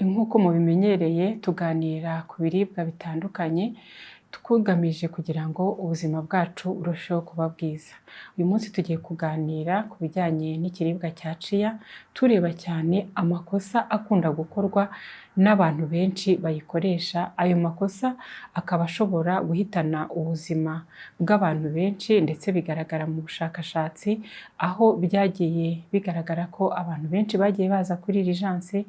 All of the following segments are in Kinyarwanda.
Nk'uko mubimenyereye, tuganira ku biribwa bitandukanye tugamije kugira ngo ubuzima bwacu burusheho kuba bwiza. Uyu munsi tugiye kuganira ku bijyanye n'ikiribwa cya chia, tureba cyane amakosa akunda gukorwa n'abantu benshi bayikoresha, ayo makosa akaba ashobora guhitana ubuzima bw'abantu benshi, ndetse bigaragara mu bushakashatsi aho byagiye bigaragara ko abantu benshi bagiye baza kuri urgence,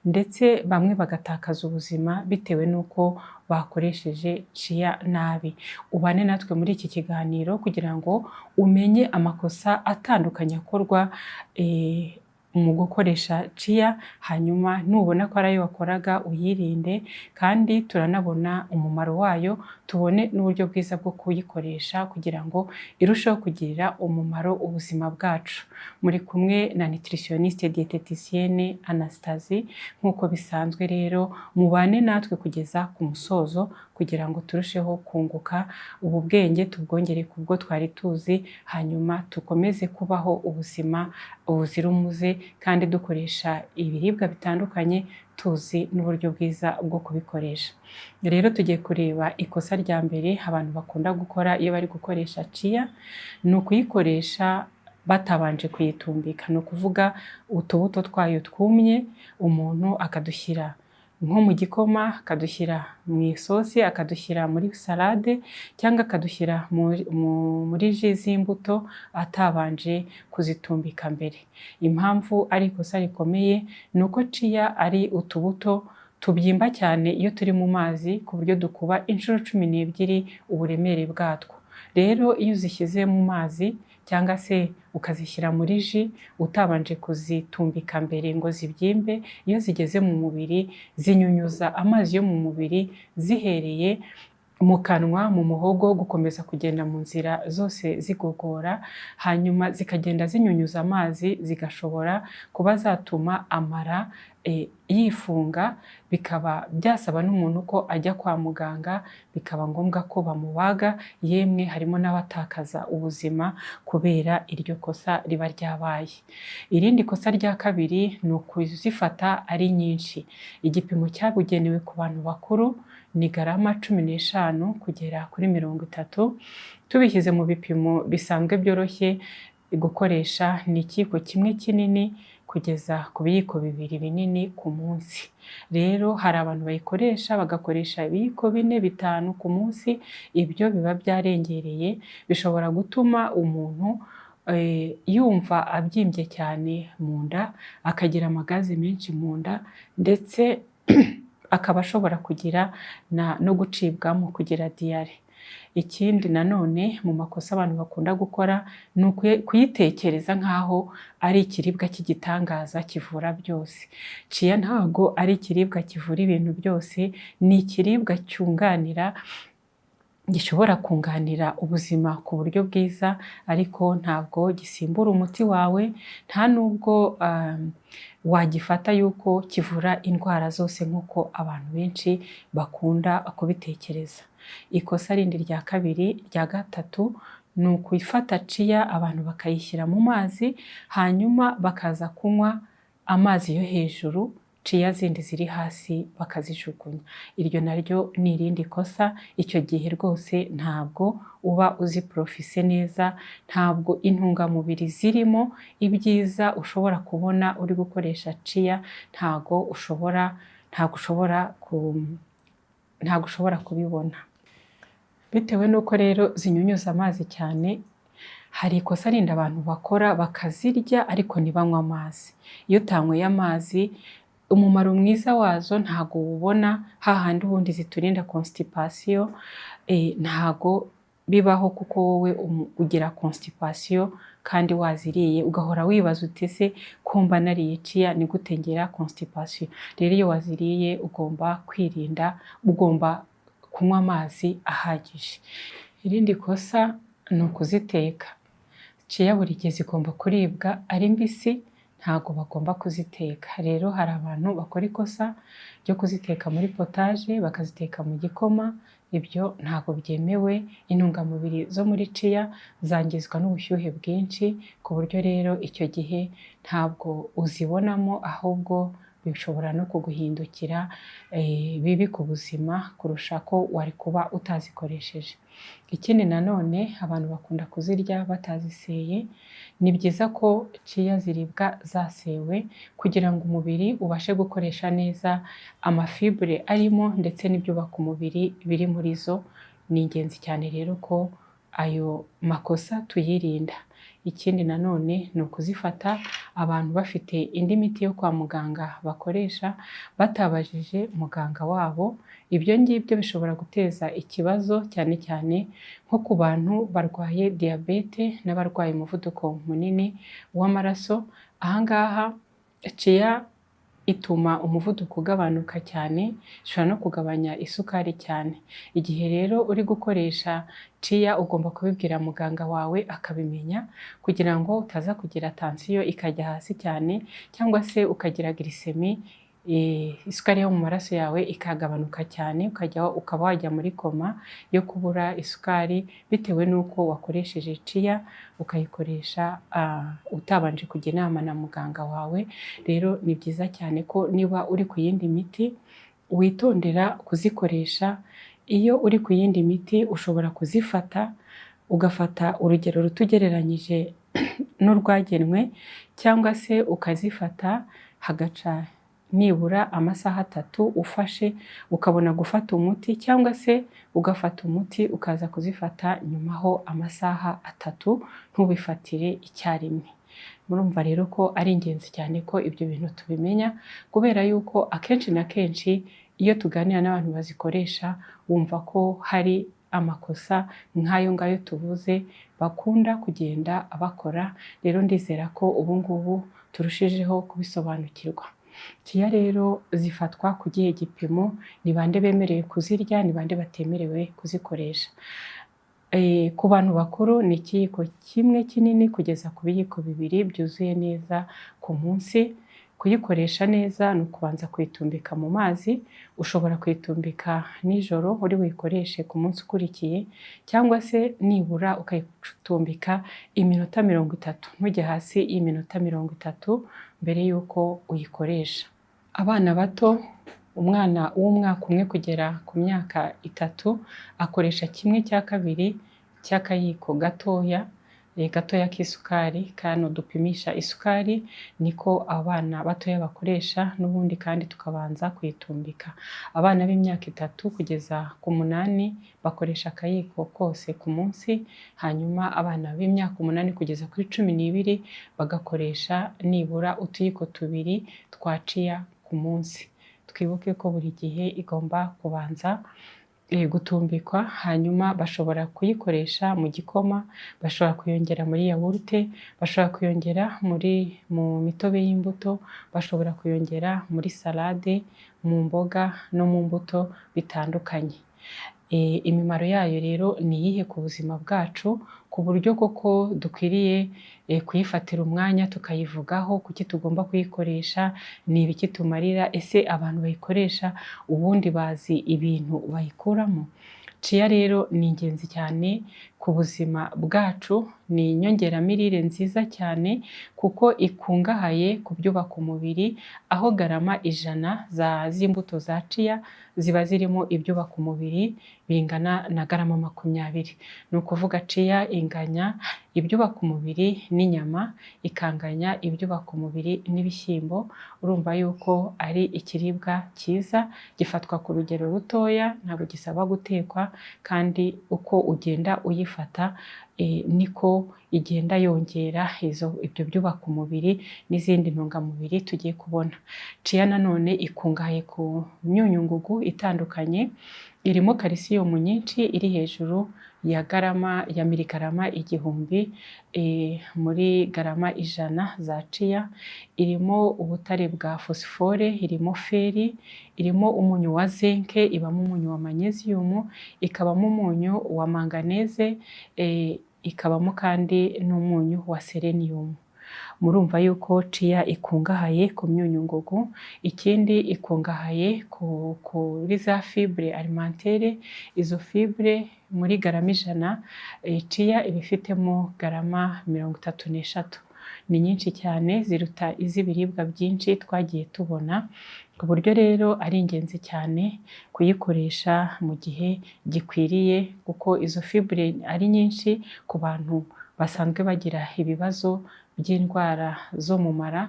ndetse bamwe bagatakaza ubuzima bitewe n'uko bakoresheje chia nabi. Ubane natwe muri iki kiganiro kugira ngo umenye amakosa atandukanye akorwa mu gukoresha chia, hanyuma nubona ko ari ayo wakoraga uyirinde, kandi turanabona umumaro wayo, tubone n'uburyo bwiza bwo kuyikoresha kugira ngo irusheho kugirira umumaro ubuzima bwacu. Muri kumwe na nutritionniste diététicienne Anastasie. Nk'uko bisanzwe rero, mubane natwe kugeza ku musozo kugira ngo turusheho kunguka ubu bwenge, tubwongere ku bwo twari tuzi, hanyuma dukomeze kubaho ubuzima buzira umuze kandi dukoresha ibiribwa bitandukanye, tuzi n'uburyo bwiza bwo kubikoresha. Rero tugiye kureba ikosa rya mbere abantu bakunda gukora iyo bari gukoresha chia, ni ukuyikoresha batabanje kuyitumbika. Ni ukuvuga utubuto twayo twumye umuntu akadushyira nko mu gikoma, akadushyira mu isosi, akadushyira muri salade cyangwa akadushyira muri jus z'imbuto atabanje kuzitumbika mbere. Impamvu ari ikosa rikomeye ni uko chia ari utubuto tubyimba cyane iyo turi mu mazi, ku buryo dukuba inshuro 12 uburemere bwatwo. Rero iyo uzishyize mu mazi cyangwa se ukazishyira muri jus utabanje kuzitumbika mbere ngo zibyimbe, iyo zigeze mu mubiri zinyunyuza amazi yo mu mubiri zihereye mu kanwa, mu muhogo, gukomeza kugenda mu nzira zose zigogora, hanyuma zikagenda zinyunyuza amazi, zigashobora kuba zatuma amara yifunga, bikaba byasaba n'umuntu ko ajya kwa muganga, bikaba ngombwa ko bamubaga, yemwe harimo n'abatakaza ubuzima kubera iryo kosa riba ryabaye. Irindi kosa rya kabiri ni ukuzifata ari nyinshi. Igipimo cyabugenewe ku bantu bakuru ni garama 15 kugera kuri 30. Tubishyize mu bipimo bisanzwe byoroshye gukoresha, ni ikiyiko kimwe kinini kugeza ku biyiko bibiri binini ku munsi. Rero hari abantu bayikoresha bagakoresha ibiyiko bine, bitanu ku munsi, ibyo biba byarengereye, bishobora gutuma umuntu yumva abyimbye cyane mu nda, akagira amagazi menshi mu nda, ndetse akaba ashobora kugira no gucibwamo, kugira diarrhée. Ikindi nanone mu makosa abantu bakunda gukora ni kuyitekereza nk'aho ari ikiribwa cy'igitangaza kivura byose. Chia ntabwo ari ikiribwa kivura ibintu byose, ni ikiribwa cyunganira, gishobora kunganira ubuzima ku buryo bwiza, ariko ntabwo gisimbura umuti wawe, nta nubwo wagifata yuko kivura indwara zose nk'uko abantu benshi bakunda kubitekereza. Ikosa rindi rya kabiri, rya gatatu, ni ukufata chia abantu bakayishyira mu mazi, hanyuma bakaza kunywa amazi yo hejuru, chia zindi ziri hasi bakazijugunya. Iryo naryo ni irindi kosa. Icyo gihe rwose ntabwo uba uziporofise neza, ntabwo intungamubiri zirimo, ibyiza ushobora kubona uri gukoresha chia, ntabwo ushobora kubibona. Bitewe n'uko rero zinyunyuza amazi cyane, hari ikosa rindi abantu bakora, bakazirya ariko ntibanywe amazi. Iyo utanyweye amazi, umumaro mwiza wazo ntabwo uwubona, hahandi ubundi ziturinda constipation ntago bibaho, kuko wowe ugira constipation kandi waziriye, ugahora wibaza uti: "Ese ko mba nariye chia, ni gute ngira constipation?" Rero iyo waziriye ugomba kwirinda, ugomba kunywa amazi ahagije. Irindi kosa ni ukuziteka. Chia buri gihe zigomba kuribwa ari mbisi, ntabwo bagomba kuziteka. Rero hari abantu bakora ikosa ryo kuziteka muri potage, bakaziteka mu gikoma, ibyo ntabwo byemewe. Intungamubiri zo muri chia zangizwa n'ubushyuhe bwinshi, ku buryo rero icyo gihe ntabwo uzibonamo, ahubwo Bishobora no kuguhindukira bibi ku buzima kurusha ko wari kuba utazikoresheje. Ikindi nanone, abantu bakunda kuzirya bataziseye. Ni byiza ko chia ziribwa zasewe kugira ngo umubiri ubashe gukoresha neza amafibure arimo ndetse n'ibyubaka umubiri biri muri zo. Ni ingenzi cyane rero ko ayo makosa tuyirinda. Ikindi nanone ni ukuzifata abantu bafite indi miti yo kwa muganga bakoresha batabajije muganga wabo. Ibyo ngibyo bishobora guteza ikibazo, cyane cyane nko ku bantu barwaye diyabete n'abarwaye umuvuduko munini w'amaraso. Aha ngaha chia ituma umuvuduko ugabanuka cyane, ishobora no kugabanya isukari cyane. Igihe rero uri gukoresha chia, ugomba kubibwira muganga wawe akabimenya, kugira ngo utaza kugira tansiyo ikajya hasi cyane, cyangwa se ukagira glycémie, isukari yo mu maraso yawe ikagabanuka cyane, ukajya ukaba wajya muri koma yo kubura isukari bitewe n'uko wakoresheje chia, ukayikoresha utabanje kujya inama na muganga wawe. Rero ni byiza cyane ko niba uri ku yindi miti witondera kuzikoresha. Iyo uri ku yindi miti ushobora kuzifata ugafata urugero ruto ugereranyije n'urwagenwe, cyangwa se ukazifata hagaca nibura amasaha 3 ufashe, ukabona gufata umuti, cyangwa se ugafata umuti ukaza kuzifata nyuma ho amasaha 3, ntubifatire icyarimwe. Murumva rero ko ari ingenzi cyane ko ibyo bintu tubimenya, kubera yuko akenshi na kenshi iyo tuganira n'abantu bazikoresha, wumva ko hari amakosa nk'ayo ngayo tuvuze bakunda kugenda bakora. Rero ndizera ko ubu ngubu turushijeho kubisobanukirwa. Chia rero zifatwa ku gihe gipimo? Ni bande bemerewe kuzirya? Ni bande batemerewe kuzikoresha? Ku bantu bakuru ni ikiyiko kimwe kinini kugeza ku biyiko 2 byuzuye neza ku munsi. Kuyikoresha neza ni ukubanza kuyitumbika mu mazi. Ushobora kuyitumbika nijoro uri buyikoreshe ku munsi ukurikiye, cyangwa se nibura ukayitumbika iminota 30, ntujye hasi y'iminota 30 mbere y'uko uyikoresha. Abana bato, umwana w'umwaka 1 kugera ku myaka 3 akoresha 1/2 cy'akayiko gatoya gatoya k'isukari, kano dupimisha isukari, niko abana batoya bakoresha n'ubundi, kandi tukabanza kuyitumbika. Abana b'imyaka 3 kugeza ku 8 bakoresha akayiko kose ku munsi, hanyuma abana b'imyaka 8 kugeza kuri 12 bagakoresha nibura utuyiko tubiri twa chia ku munsi. Twibuke ko buri gihe igomba kubanza gutumbikwa. Hanyuma bashobora kuyikoresha mu gikoma, bashobora kuyongera muri yawurute, bashobora kuyongera mu mitobe y'imbuto, bashobora kuyongera muri salade, mu mboga no mu mbuto bitandukanye. Imimaro yayo rero ni iyihe ku buzima bwacu, ku buryo koko dukwiriye kuyifatira umwanya tukayivugaho? Kuki tugomba kuyikoresha? Ni ibiki tumarira? Ese abantu bayikoresha ubundi bazi ibintu bayikuramo? Chia rero ni ingenzi cyane ku buzima bwacu, ni inyongeramirire nziza cyane kuko ikungahaye ku byubaka umubiri, aho garama 100 z'imbuto za chia ziba zirimo ibyubaka umubiri bingana na garama 20. Ni ukuvuga chia inganya ibyubaka umubiri n'inyama, ikanganya ibyubaka umubiri n'ibishyimbo. Urumva yuko ari ikiribwa cyiza gifatwa ku rugero rutoya, ntabwo gisaba gutekwa, kandi uko ugenda uyifata niko igenda yongera ibyo byubaka umubiri n'izindi ntungamubiri tugiye kubona. Chia nanone ikungahaye ku myunyungugu itandukanye, irimo kalisiyumu nyinshi iri hejuru ya garama ya miligarama 1000 muri garama 100 za chia, irimo ubutare bwa fosifore, irimo feri, irimo umunyu wa zinc, ibamo umunyu wa manyeziyumu, ikabamo umunyu wa manganeze, ikabamo kandi n'umunyu wa seleniyumu. Murumva yuko chia ikungahaye ku myunyungugu. Ikindi, ikungahaye kuri za fibres alimentaires. Izo fibres, muri garama 100 chia iba ifitemo garama 33. ni nyinshi cyane, ziruta iz'ibiribwa byinshi twagiye tubona, ku buryo rero ari ingenzi cyane kuyikoresha mu gihe gikwiriye, kuko izo fibre ari nyinshi ku bantu basanzwe bagira ibibazo by'indwara zo mu mara,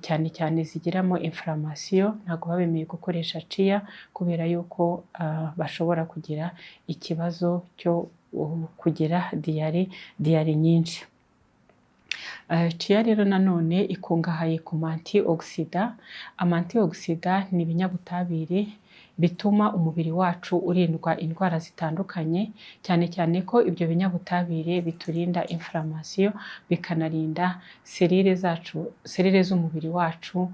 cyane cyane zigiramo inflammation, ntabwo baba bemeye gukoresha chia kubera yuko bashobora kugira ikibazo cyo kugira diarrhée nyinshi. Chia rero nanone ikungahaye ku ma antioxydants. Ama antioxydants ni ibinyabutabire bituma umubiri wacu urindwa indwara zitandukanye, cyane cyane ko ibyo binyabutabire biturinda inflammation, bikanarinda cellules zacu, cellules z'umubiri wacu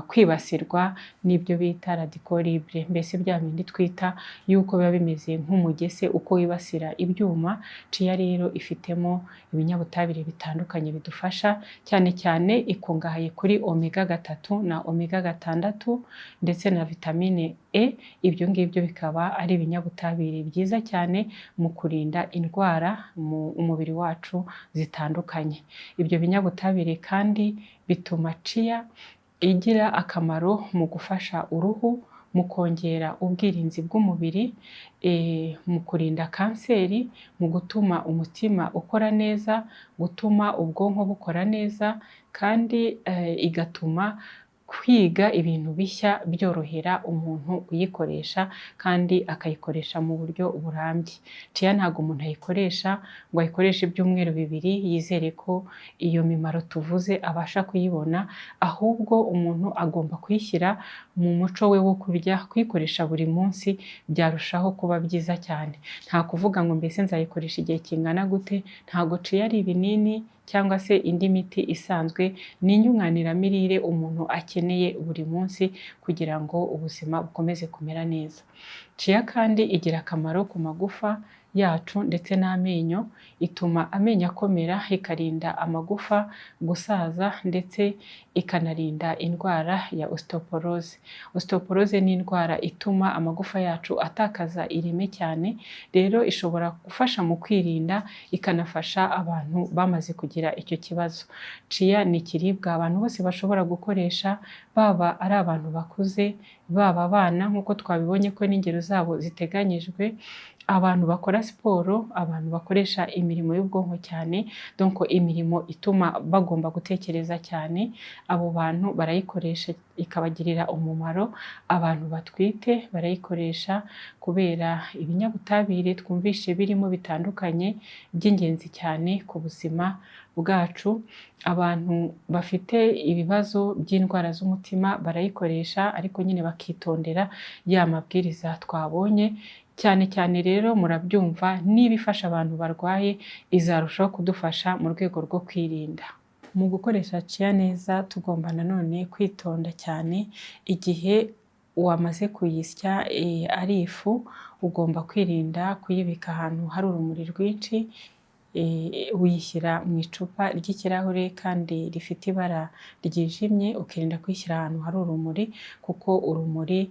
kwibasirwa n'ibyo bita radicaux libres, mbese bya bindi twita yuko biba bimeze nk'umugese uko wibasira ibyuma. Chia rero ifitemo ibinyabutabire bitandukanye bidufasha, cyane cyane ikungahaye kuri oméga 3 na oméga 6 ndetse na vitamine E. Ibyo ngibyo bikaba ari ibinyabutabire byiza cyane mu kurinda indwara mu umubiri wacu zitandukanye. Ibyo binyabutabire kandi bituma chia igira akamaro mu gufasha uruhu, mu kongera ubwirinzi bw'umubiri, mu kurinda kanseri, mu gutuma umutima ukora neza, gutuma ubwonko bukora neza, kandi igatuma kwiga ibintu bishya byorohera umuntu uyikoresha kandi akayikoresha mu buryo burambye. Chia ntabwo umuntu ayikoresha ngo ayikoreshe ibyumweru 2 yizere ko iyo mimaro tuvuze abasha kuyibona, ahubwo umuntu agomba kuyishyira mu muco we wo kurya, kuyikoresha buri munsi byarushaho kuba byiza cyane. Nta kuvuga ngo mbese nzayikoresha igihe kingana gute, ntabwo chia ari ibinini cyangwa se indi miti isanzwe, ni inyunganiramirire umuntu akeneye buri munsi kugira ngo ubuzima bukomeze kumera neza. Chia kandi igira akamaro ku magufa yacu ndetse n'amenyo, ituma amenyo akomera, ikarinda amagufa gusaza ndetse ikanarinda indwara ya ostéoporose. Ostéoporose ni indwara ituma amagufa yacu atakaza ireme cyane, rero ishobora gufasha mu kwirinda, ikanafasha abantu bamaze kugira icyo kibazo. Chia ni ikiribwa abantu bose bashobora gukoresha, baba ari abantu bakuze, baba abana nk'uko twabibonye ko n'ingero zabo ziteganyijwe, abantu bakora siporo, abantu bakoresha imirimo y'ubwonko cyane, donc imirimo ituma bagomba gutekereza cyane, abo bantu barayikoresha ikabagirira umumaro, abantu batwite barayikoresha kubera ibinyabutabire twumvishe birimo bitandukanye by'ingenzi cyane ku buzima bwacu, abantu bafite ibibazo by'indwara z'umutima barayikoresha ariko nyine bakitondera ya mabwiriza twabonye, cyane cyane rero murabyumva niba ifasha abantu barwaye izarushaho kudufasha mu rwego rwo kwirinda. Mu gukoresha chia neza tugomba nanone kwitonda cyane, igihe wamaze kuyisya ari ifu ugomba kwirinda kuyibika ahantu hari urumuri rwinshi, uyishyira mu icupa ry'ikirahure kandi rifite ibara ryijimye, ukirinda kuyishyira ahantu hari urumuri kuko urumuri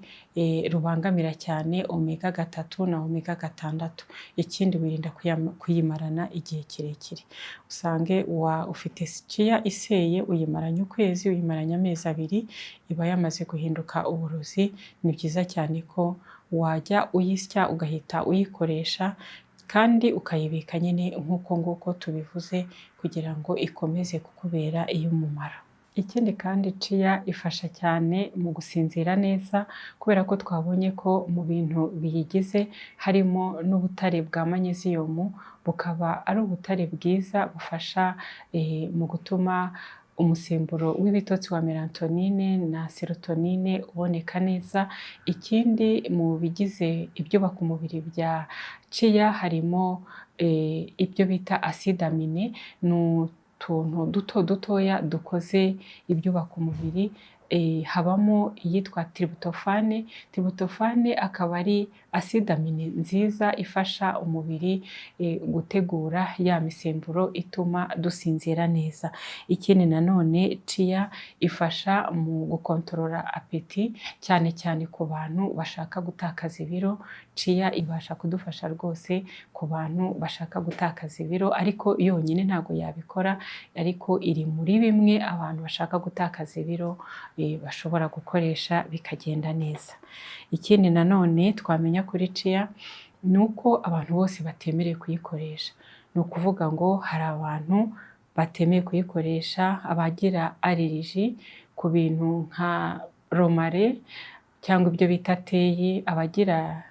rubangamira cyane oméga 3 na oméga 6. Ikindi wirinda kuyimarana igihe kirekire, usange ufite chia iseye uyimaranye ukwezi, uyimaranye amezi 2, iba yamaze guhinduka uburozi. Ni byiza cyane ko wajya uyisya ugahita uyikoresha kandi ukayibika nyine nk'uko nguko tubivuze kugira ngo ikomeze kukubera iy'umumaro. Ikindi kandi chia ifasha cyane mu gusinzira neza kubera ko twabonye ko mu bintu biyigize harimo n'ubutare bwa magnésium, bukaba ari ubutare bwiza bufasha mu gutuma umusemburo w'ibitotsi wa mélatonine na sérotonine uboneka neza. Ikindi mu bigize ibyubaka umubiri bya chia harimo ibyo bita acides aminés, ni utuntu duto dutoya dukoze ibyubaka umubiri. Habamo iyitwa tryptophane. Tryptophane akaba ari acide aminé nziza ifasha umubiri gutegura ya misemburo ituma dusinzira neza. Ikindi nanone, chia ifasha mu gukontorora appétit, cyane cyane ku bantu bashaka gutakaza ibiro. Chia ibasha kudufasha rwose ku bantu bashaka gutakaza ibiro, ariko yonyine ntabwo yabikora, ariko iri muri bimwe abantu bashaka gutakaza ibiro bashobora gukoresha bikagenda neza. Ikindi nanone twamenya kuri chia ni uko abantu bose batemerewe kuyikoresha. Ni ukuvuga ngo hari abantu batemewe kuyikoresha: abagira allergie ku bintu nka romarin cyangwa ibyo bita teyi, abagira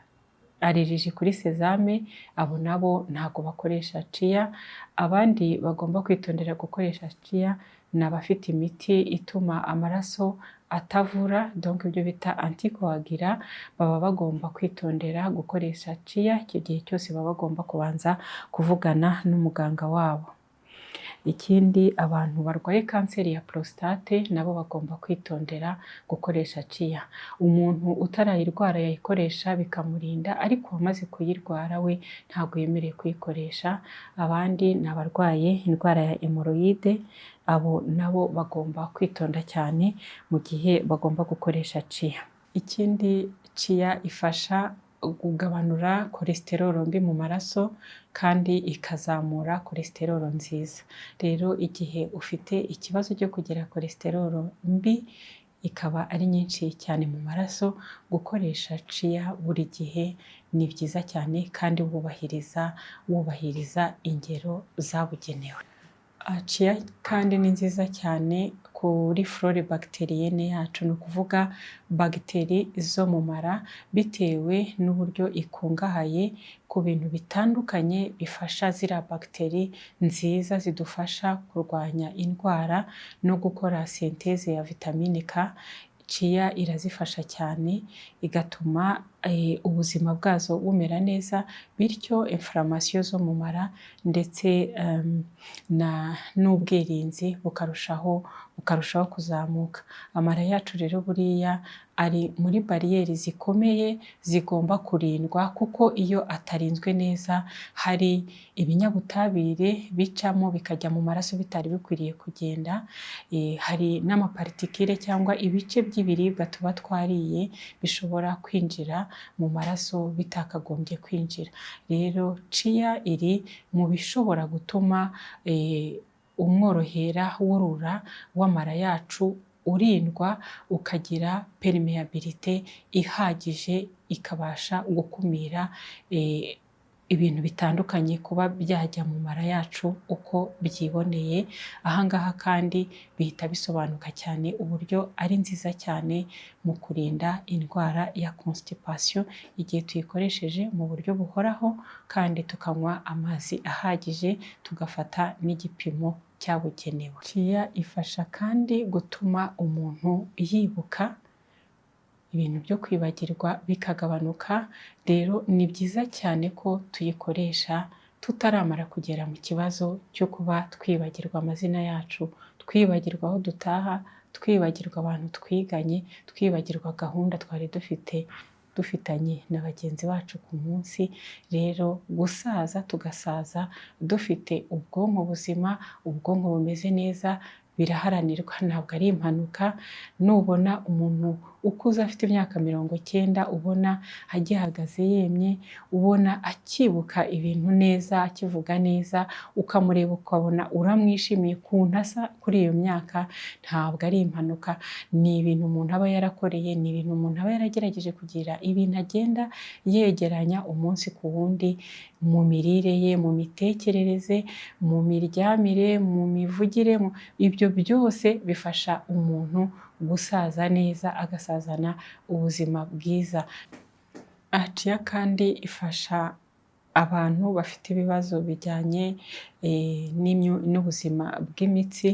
allergie kuri sésame, abo nabo ntabwo bakoresha chia. Abandi bagomba kwitondera gukoresha chia ni abafite imiti ituma amaraso atavura, donc ibyo bita anticoagulant, baba bagomba kwitondera gukoresha chia. Icyo gihe cyose baba bagomba kubanza kuvugana n'umuganga wabo. Ikindi, abantu barwaye kanseri ya prostate nabo bagomba kwitondera gukoresha chia. Umuntu utarayirwara yayikoresha bikamurinda, ariko uwamaze kuyirwara we ntabwo yemerewe kuyikoresha. Abandi ni abarwaye indwara ya hémorroïdes, abo nabo bagomba kwitonda cyane mu gihe bagomba gukoresha chia. Ikindi, chia ifasha kugabanura cholesterol mbi mu maraso kandi ikazamura cholesterol nziza. Rero igihe ufite ikibazo cyo kugira cholesterol mbi ikaba ari nyinshi cyane mu maraso, gukoresha chia buri gihe ni byiza cyane kandi wubahiriza ingero zabugenewe. Chia kandi ni nziza cyane kuri flore bactérienne yacu, ni ukuvuga bagiteri zo mu mara, bitewe n'uburyo ikungahaye ku bintu bitandukanye bifasha ziriya bagiteri nziza zidufasha kurwanya indwara no gukora synthèse ya vitamine K. Chia irazifasha cyane, igatuma ubuzima bwazo bumera neza, bityo inflammation zo mu mara ndetse n'ubwirinzi bukarushaho kuzamuka. Amara yacu rero buriya ari muri bariyeri zikomeye zigomba kurindwa, kuko iyo atarinzwe neza hari ibinyabutabire bicamo bikajya mu maraso bitari bikwiriye kugenda, hari n'amaparticule cyangwa ibice by'ibiribwa tuba twariye bishobora kwinjira mu maraso bitakagombye kwinjira. Rero chia iri mu bishobora gutuma umworohera w'urura w'amara yacu urindwa, ukagira perméabilité ihagije, ikabasha gukumira ibintu bitandukanye kuba byajya mu mara yacu uko byiboneye. Aha ngaha kandi bihita bisobanuka cyane uburyo ari nziza cyane mu kurinda indwara ya constipation igihe tuyikoresheje mu buryo buhoraho kandi tukanywa amazi ahagije, tugafata n'igipimo cyabugenewe. Chia ifasha kandi gutuma umuntu yibuka, ibintu byo kwibagirwa bikagabanuka. Rero ni byiza cyane ko tuyikoresha tutaramara kugera mu kibazo cyo kuba twibagirwa amazina yacu, twibagirwa aho dutaha, twibagirwa abantu twiganye, twibagirwa gahunda twari dufite dufitanye na bagenzi bacu ku munsi. Rero gusaza tugasaza dufite ubwonko buzima, ubwonko bumeze neza, biraharanirwa, ntabwo ari impanuka. Nubona umuntu ukuze afite imyaka 90, ubona agihagaze yemye, ubona akibuka ibintu neza, akivuga neza, ukamureba ukabona uramwishimiye ukuntu asa kuri iyo myaka, ntabwo ari impanuka. Ni ibintu umuntu aba yarakoreye, ni ibintu umuntu aba yaragerageje kugira ibintu agenda yegeranya umunsi ku wundi mu mirire ye, mu mitekerereze, mu miryamire, mu mivugire, ibyo byose bifasha umuntu gusaza neza, agasazana ubuzima bwiza. Chia kandi ifasha abantu bafite ibibazo bijyanye n'ubuzima bw'imitsi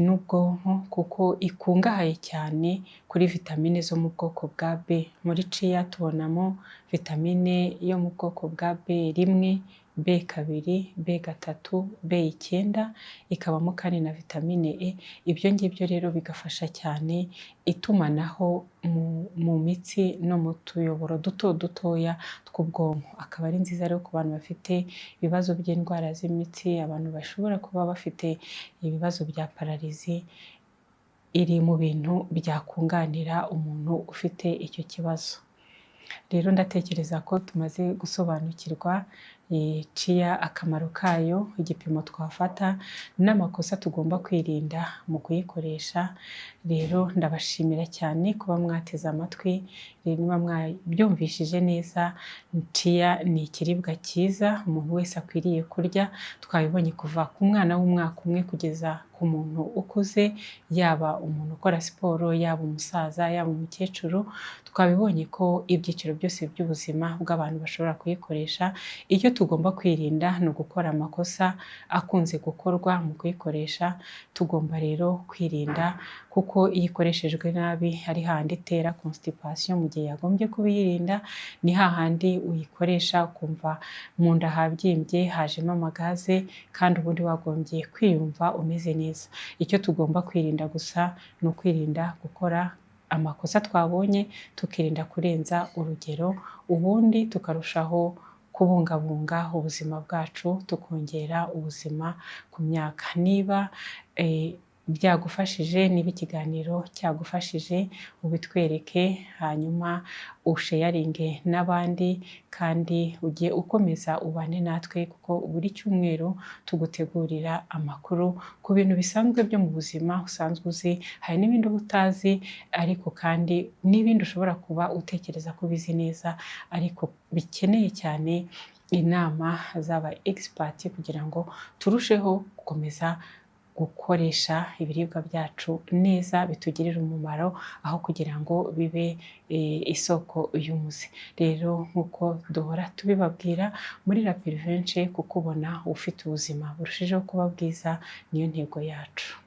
n'ubwonko, kuko ikungahaye cyane kuri vitamine zo mu bwoko bwa B. Muri chia tubonamo vitamine yo mu bwoko bwa B1, B2, B3, B9, ikabamo kandi na vitamine E. Ibyo ngibyo rero bigafasha cyane itumanaho mu mitsi no mu tuyoboro duto dutoya tw'ubwonko. Akaba ari nziza rero ku bantu bafite ibibazo by'indwara z'imitsi, abantu bashobora kuba bafite ibibazo bya paralysie, iri mu bintu byakunganira umuntu ufite icyo kibazo. Rero ndatekereza ko tumaze gusobanukirwa chia, akamaro kayo, igipimo twafata n'amakosa tugomba kwirinda mu kuyikoresha. Rero ndabashimira cyane kuba mwateze amatwi. Niba mwabyumvishije neza, chia ni ikiribwa cyiza umuntu wese akwiriye kurya. Twabibonye kuva ku mwana w'umwaka 1 kugeza ku muntu ukuze, yaba umuntu ukora siporo, yaba umusaza, yaba umukecuru. Twabibonye ko ibyiciro byose by'ubuzima bw'abantu bashobora kuyikoresha. Icyo tugomba kwirinda ni ugukora amakosa akunze gukorwa mu kuyikoresha. Tugomba rero kwirinda, kuko iyo ikoreshejwe nabi ari hahandi itera constipation mu gihe yagombye kubiyirinda, ni hahandi uyikoresha ukumva mu nda habyimbye, hajemo amagaze, kandi ubundi wagombye kwiyumva umeze neza. Icyo tugomba kwirinda gusa ni ukwirinda gukora amakosa twabonye, tukirinda kurenza urugero, ubundi tukarushaho kubungabunga ubuzima bwacu, tukongera ubuzima ku myaka. Niba byagufashije, niba ikiganiro cyagufashije, ubitwereke, hanyuma usharinge n'abandi, kandi ujye ukomeza ubane natwe, kuko buri cyumweru tugutegurira amakuru ku bintu bisanzwe byo mu buzima usanzwe uzi. Hari n'ibindi uba utazi, ariko kandi n'ibindi ushobora kuba utekereza ko ubizi neza, ariko bikeneye cyane inama z'aba expert kugira ngo turusheho gukomeza gukoresha ibiribwa byacu neza, bitugirire umumaro aho kugira ngo bibe isoko y'umuze. Rero nk'uko duhora tubibabwira muri La Pervenche, kukubona ufite ubuzima burushijeho kuba bwiza niyo ntego yacu.